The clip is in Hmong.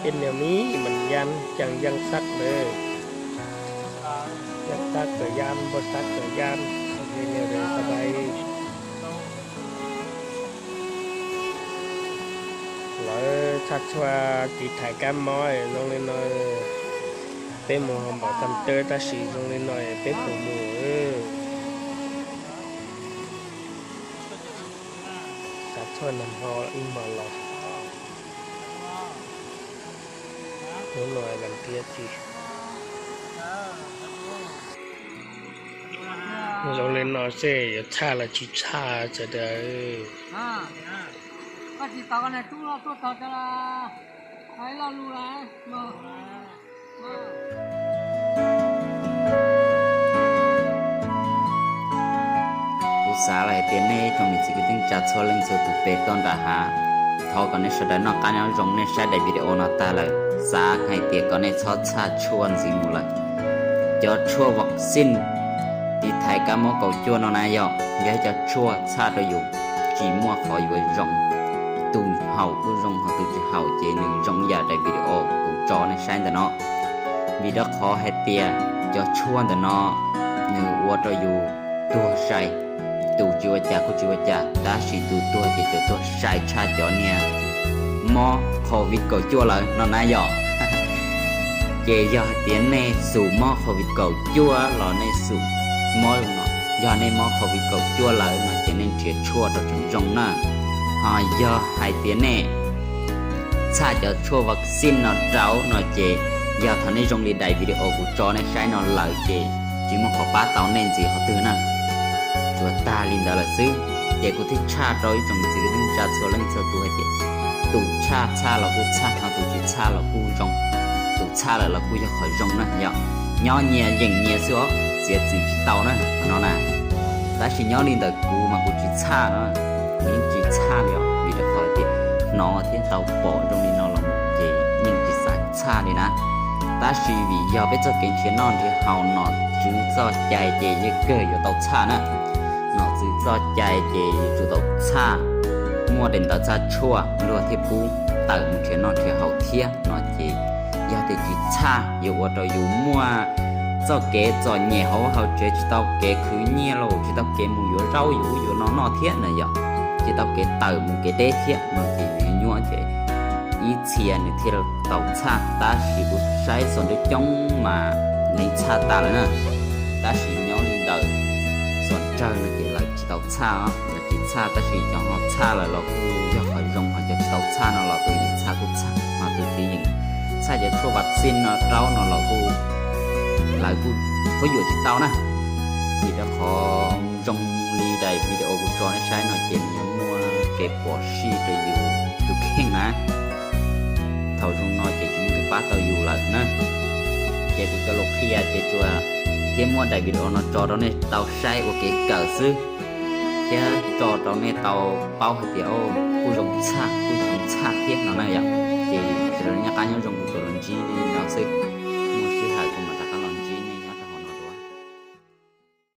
Video này mình dán cho dân sắc nữa. Dân sắc rồi dán, vô sắc rồi dán. Video này tao bay. Lawv txhaj tshuaj tiv thaiv kab mob zoo li no, peb mus hauv npaum tam teb tab sis zoo li no peb puas mus. Xav tshuaj nag hmo ib hmos los, hnub no vas thiv tsis. Zoo li no seb yuav txhaj los tsis txhaj sawv daws. Kuv xav lawm hais tias nej tsoom niam txiv kwv tij neej tsa txhua leej txhua tus pem toj nram hav, thov kom nej sawv daws noj qab nyob zoo, nej saib daim video no tag lawm, xav hais tias kom nej txhob txhaj tshuaj ntxiv mus lawm. Cov tshuaj vaccine tiv thaiv kab mob kaum cuaj no na yog, yog ib cov tshuaj txhaj rau yus tsis muaj qhov yuav zoo. Tus haum kuj zoo, ho tus tsis haum ces nws zoo ib yam daim video kuv tso nej saib ntawm no. Vim rau qhov hais tias cov tshuaj ntawm no nws ua rau yus tuag sai. Tus tsis ua cas kuj tsis ua cas, tab sis tus tuag ces tsuas tuag sai tshaj cov niag mob covid kaum cuaj lawm no na yom. Ces yog hais tias nej xum mob covid kaum cuaj los nej xum mob no, yog nej mob covid kaum cuaj lawm no ces nej nrhiav tshuaj rau tseem zoo na. Ho yog hais tias nej txhaj cov tshuaj vaccine no rau no ces yog thaum nej zoo li daim video kuv tso nej saib no lawm ces tsis muaj qhov pab tau nej ntxiv qhov twg na. Tsuas tag li ntawd lawm xwb. Ces kuv thiaj tshaj rau ib tsoom niam txiv kwv tij neej tsa txhua leej txhua tus hais tias tus tshaj txhaj los kuj txhaj, ho tus tsis txhaj los kuj zoo. Tus txhaj lawm los kuj yog qhov zoo na yom. Nyob nyias yeem nyias xwb os, txiav txim tsis tau na qhov no na. Tab sis nyob li ntawm kuv mas kuv tsis txhaj no, kuv yeej tsis txhaj li os, vim rau qhov tias hnov thiab tau pom zoo li no los ces yeej tsis xav txhaj li na. Tab sis vim yog peb txoj kev nrhiav noj nrhiav haus nom tswv txoj cai ces yeej kawg yuav tau txhaj na. Nom tswv txoj cai ces yuav tsum tau txhaj, muaj daim ntawv txhaj tshuaj luag thiaj pub tawm mus nrhiav noj nrhiav haus thiab no ces yog tias tsis txhaj yuav ua rau yus muaj txoj kev txom nyem hauv vaj hauv tsev, tsis tau kev khwv nyiaj los tsis tau kev mus yuav zaub yuav ub yuav no noj thiab na yom, tsis tau kev tawm mus kev deb thiab no ces yus nyuaj ces ib txhia nws thiaj tau txhaj, tab sis kuv saib xuas nruab coob mas nws txhaj tas lawm na. Tab sis nyob li ntawm xuas ntsawg no ces lawv tsis tau txhaj, lawv tsis txhaj, tab sis cov ho txhaj lawm los kuj yog qhov zoo, ho cov tsis tau txhaj no los tus yeej txhaj kuj txhaj, ho tus tsis yeem txhaj cov tshuaj vaccine no rau no los kuj, lawv kuj khuv yuam tsis tau na. Vim rau qhov zoo li daim video kuv tso nej saib no ces nws yuav muaj kev pom sij rau yus tus kheej na. Thaum zoo no ces tsis muaj tus pab tau yus lawm na. Ces kuv cov lus qhia ces tsuas thiab muab daim video no tso rau nej tau saib ua kev kawm xwb, thiab tso rau nej tau paub hais tias kuj zoo txhaj kuj tsis zoo txhaj thiab no na yom. Ces sawv daws nyob qab nyob zoo, kuv tsuas los ntsib nej no xwb.